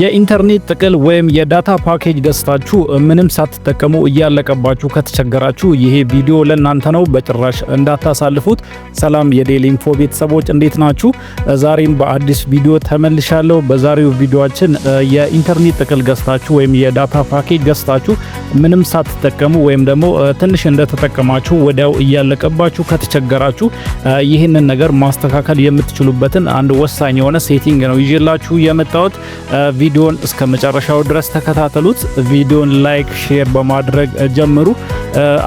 የኢንተርኔት ጥቅል ወይም የ data package ገዝታችሁ ምንም ሳትጠቀሙ እያለቀባችሁ ከተቸገራችሁ ይሄ ቪዲዮ ለእናንተ ነው። በጭራሽ እንዳታሳልፉት። ሰላም የዴሊ ኢንፎ ቤተሰቦች፣ እንዴት ናችሁ? ዛሬም በአዲስ ቪዲዮ ተመልሻለሁ። በዛሬው ቪዲዮአችን የኢንተርኔት ጥቅል ገዝታችሁ ወይም የ data package ገዝታችሁ ምንም ሳትጠቀሙ ወይም ደግሞ ትንሽ እንደተጠቀማችሁ ወዲያው እያለቀባችሁ ከተቸገራችሁ ይህንን ነገር ማስተካከል የምትችሉበትን አንድ ወሳኝ የሆነ setting ነው ይዤላችሁ የመጣሁት። ቪዲዮን እስከ መጨረሻው ድረስ ተከታተሉት። ቪዲዮን like፣ share በማድረግ ጀምሩ።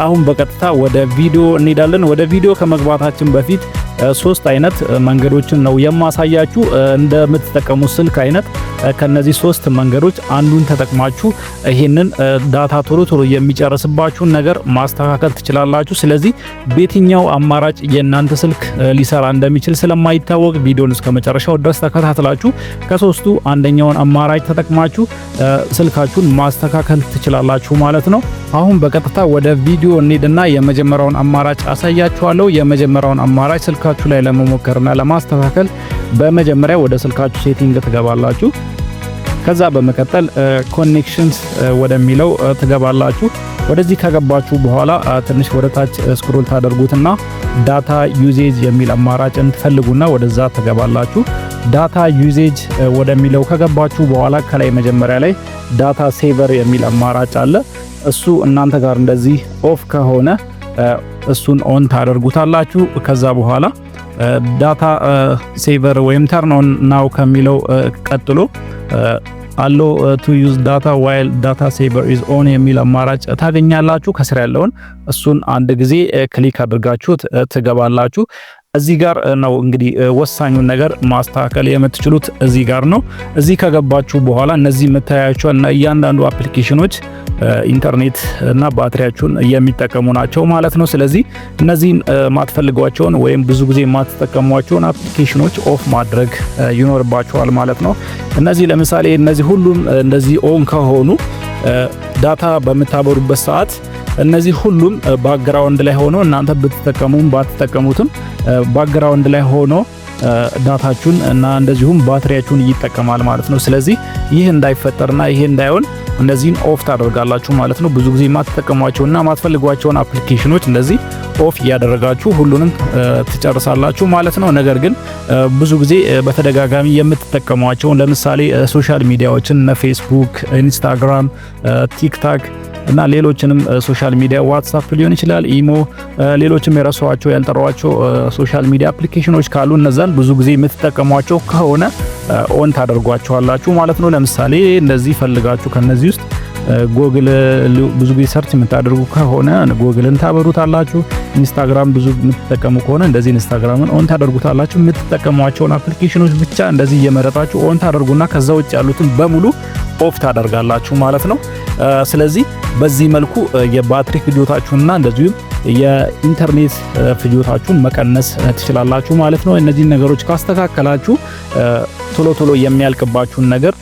አሁን በቀጥታ ወደ ቪዲዮ እንሄዳለን። ወደ ቪዲዮ ከመግባታችን በፊት ሶስት አይነት መንገዶችን ነው የማሳያችሁ። እንደምትጠቀሙት ስልክ አይነት ከነዚህ ሶስት መንገዶች አንዱን ተጠቅማችሁ ይሄንን data ቶሎ ቶሎ የሚጨርስባችሁን ነገር ማስተካከል ትችላላችሁ። ስለዚህ በየትኛው አማራጭ የእናንተ ስልክ ሊሰራ እንደሚችል ስለማይታወቅ ቪዲዮን እስከ መጨረሻው ድረስ ተከታትላችሁ ከሶስቱ አንደኛውን አማራጭ ተጠቅማችሁ ስልካችሁን ማስተካከል ትችላላችሁ ማለት ነው። አሁን በቀጥታ ወደ ቪዲዮ እንሂድና የመጀመሪያውን አማራጭ አሳያችኋለሁ። የመጀመሪያውን አማራጭ ስልካችሁ ላይ ለመሞከርና ለማስተካከል በመጀመሪያ ወደ ስልካችሁ setting ትገባላችሁ። ከዛ በመቀጠል connections ወደሚለው ትገባላችሁ። ወደዚህ ከገባችሁ በኋላ ትንሽ ወደ ታች scroll ታደርጉትና data usage የሚል አማራጭን ትፈልጉና ወደዛ ትገባላችሁ። Data usage ወደሚለው ከገባችሁ በኋላ ከላይ መጀመሪያ ላይ data saver የሚል አማራጭ አለ። እሱ እናንተ ጋር እንደዚህ off ከሆነ እሱን on ታደርጉታላችሁ። ከዛ በኋላ data saver ወይም turn on now ከሚለው ቀጥሎ allow to use data while data saver is on የሚል አማራጭ ታገኛላችሁ። ከስር ያለውን እሱን አንድ ጊዜ click አድርጋችሁት ትገባላችሁ። እዚህ ጋር ነው እንግዲህ ወሳኙን ነገር ማስተካከል የምትችሉት፣ እዚህ ጋር ነው። እዚህ ከገባችሁ በኋላ እነዚህ የምታያቸው እና እያንዳንዱ application ኖች ኢንተርኔት እና ባትሪያችሁን የሚጠቀሙ ናቸው ማለት ነው። ስለዚህ እነዚህን ማትፈልጓቸውን ወይም ብዙ ጊዜ የማትጠቀሟቸውን application ኖች off ማድረግ ይኖርባችኋል ማለት ነው። እነዚህ ለምሳሌ እነዚህ ሁሉም እንደዚህ on ከሆኑ data በምታበሩበት ሰዓት እነዚህ ሁሉም background ላይ ሆኖ እናንተ ብትጠቀሙም ባትጠቀሙትም background ላይ ሆኖ data ችሁን እና እንደዚሁም ባትሪያችሁን ይጠቀማል ማለት ነው። ስለዚህ ይህ እንዳይፈጠርና ይሄ እንዳይሆን እነዚህን off ታደርጋላችሁ ማለት ነው። ብዙ ጊዜ የማትጠቀሟቸውና የማትፈልጓቸውን application ኖች እንደዚህ off እያደረጋችሁ ሁሉንም ትጨርሳላችሁ ማለት ነው። ነገር ግን ብዙ ጊዜ በተደጋጋሚ የምትጠቀሟቸውን ለምሳሌ social media ዎችን እነ ፌስቡክ፣ ኢንስታግራም፣ ቲክቶክ እና ሌሎችንም social media፣ ዋትስአፕ ሊሆን ይችላል፣ ኢሞ፣ ሌሎችም የረሳኋቸው ያልጠራኋቸው social media application ኖች ካሉ እነዛን ብዙ ጊዜ የምትጠቀሟቸው ከሆነ on ታደርጓቸዋላችሁ ማለት ነው። ለምሳሌ እንደዚህ ፈልጋችሁ ከነዚህ ውስጥ ጎግል ብዙ ጊዜ search የምታደርጉ ከሆነ ጎግልን ታበሩታላችሁ። ኢንስታግራም ብዙ የምትጠቀሙ ከሆነ እንደዚህ ኢንስታግራምን on ታደርጉታላችሁ። የምትጠቀሟቸውን application ኖች ብቻ እንደዚህ እየመረጣችሁ on ታደርጉና ከዛ ውጭ ያሉትን በሙሉ off ታደርጋላችሁ ማለት ነው። ስለዚህ በዚህ መልኩ የባትሪ ፍጆታችሁንና እንደዚሁም የኢንተርኔት ፍጆታችሁን መቀነስ ትችላላችሁ ማለት ነው። እነዚህን ነገሮች ካስተካከላችሁ ቶሎ ቶሎ የሚያልቅባችሁን ነገር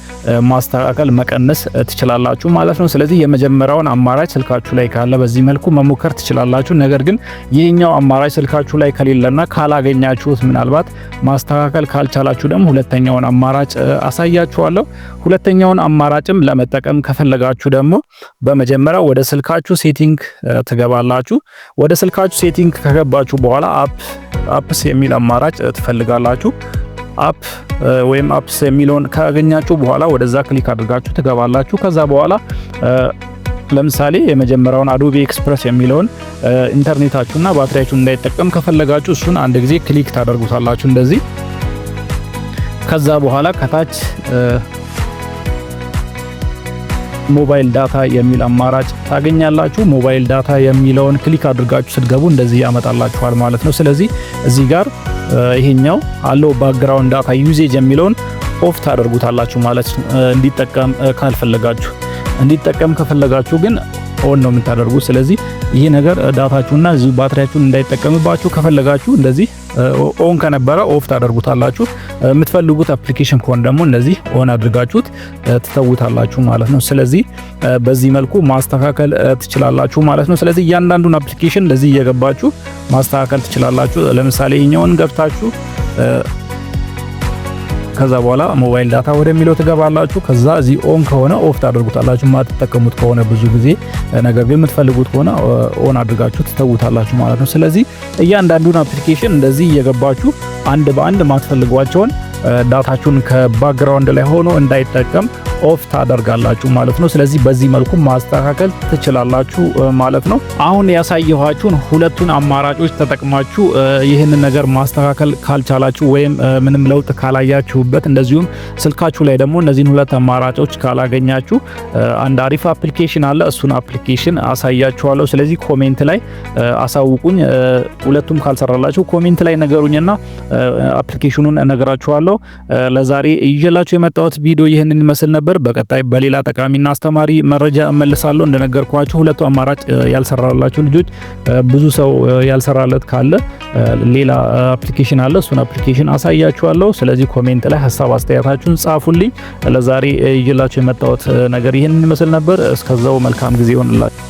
ማስተካከል፣ መቀነስ ትችላላችሁ ማለት ነው። ስለዚህ የመጀመሪያውን አማራጭ ስልካችሁ ላይ ካለ በዚህ መልኩ መሞከር ትችላላችሁ። ነገር ግን ይህኛው አማራጭ ስልካችሁ ላይ ከሌለና ካላገኛችሁት፣ ምናልባት ማስተካከል ካልቻላችሁ ደግሞ ሁለተኛውን አማራጭ አሳያችኋለሁ። ሁለተኛውን አማራጭም ለመጠቀም ከፈለጋችሁ ደግሞ በመጀመሪያ ወደ ስልካችሁ setting ትገባላችሁ። ወደ ስልካችሁ setting ከገባችሁ በኋላ apps የሚል አማራጭ ትፈልጋላችሁ። App ወይም apps የሚለውን ካገኛችሁ በኋላ ወደዛ click አድርጋችሁ ትገባላችሁ። ከዛ በኋላ ለምሳሌ የመጀመሪያውን Adobe Express የሚለውን ኢንተርኔታችሁና ባትሪያችሁን እንዳይጠቀም ከፈለጋችሁ እሱን አንድ ጊዜ click ታደርጉታላችሁ እንደዚህ። ከዛ በኋላ ከታች mobile data የሚል አማራጭ ታገኛላችሁ። Mobile data የሚለውን click አድርጋችሁ ስትገቡ እንደዚህ ያመጣላችኋል ማለት ነው። ስለዚህ እዚህ ጋር ይሄኛው allow background data usage የሚለውን off ታደርጉታላችሁ ማለት እንዲጠቀም ካልፈለጋችሁ። እንዲጠቀም ከፈለጋችሁ ግን on ነው የምታደርጉት። ስለዚህ ይህ ነገር data ችሁና ባትሪያችሁን እንዳይጠቀምባችሁ ከፈለጋችሁ እንደዚህ on ከነበረ off ታደርጉታላችሁ። የምትፈልጉት application ከሆነ ደግሞ እንደዚህ on አድርጋችሁት ትተውታላችሁ ማለት ነው። ስለዚህ በዚህ መልኩ ማስተካከል ትችላላችሁ ማለት ነው። ስለዚህ እያንዳንዱን application እንደዚህ እየገባችሁ ማስተካከል ትችላላችሁ። ለምሳሌ ይሄኛውን ገብታችሁ ከዛ በኋላ mobile data ወደሚለው ትገባላችሁ። ከዛ እዚህ on ከሆነ off ታደርጉታላችሁ፣ ማትጠቀሙት ከሆነ ብዙ ጊዜ። ነገር ግን የምትፈልጉት ከሆነ on አድርጋችሁ ትተውታላችሁ ማለት ነው። ስለዚህ እያንዳንዱን application እንደዚህ እየገባችሁ አንድ በአንድ ማትፈልጓቸውን data ችሁን ከ background ላይ ሆኖ እንዳይጠቀም off ታደርጋላችሁ ማለት ነው። ስለዚህ በዚህ መልኩ ማስተካከል ትችላላችሁ ማለት ነው። አሁን ያሳየኋችሁን ሁለቱን አማራጮች ተጠቅማችሁ ይህንን ነገር ማስተካከል ካልቻላችሁ ወይም ምንም ለውጥ ካላያችሁበት፣ እንደዚሁም ስልካችሁ ላይ ደግሞ እነዚህን ሁለት አማራጮች ካላገኛችሁ አንድ አሪፍ application አለ። እሱን application አሳያችኋለሁ። ስለዚህ comment ላይ አሳውቁኝ። ሁለቱም ካልሰራላችሁ comment ላይ ንገሩኝና application ኑን እነግራችኋለሁ። ለዛሬ ይዤላችሁ የመጣሁት ቪዲዮ ይህንን ይመስል ነበር። በቀጣይ በሌላ ጠቃሚና አስተማሪ መረጃ እመልሳለሁ። እንደነገርኳችሁ ሁለቱ አማራጭ ያልሰራላችሁ ልጆች፣ ብዙ ሰው ያልሰራለት ካለ ሌላ application አለ። እሱን application አሳያችኋለሁ። ስለዚህ comment ላይ ሀሳብ አስተያየታችሁን ጻፉልኝ። ለዛሬ ይዤላችሁ የመጣሁት ነገር ይህንን ይመስል ነበር። እስከዛው መልካም ጊዜ ይሆንላችሁ።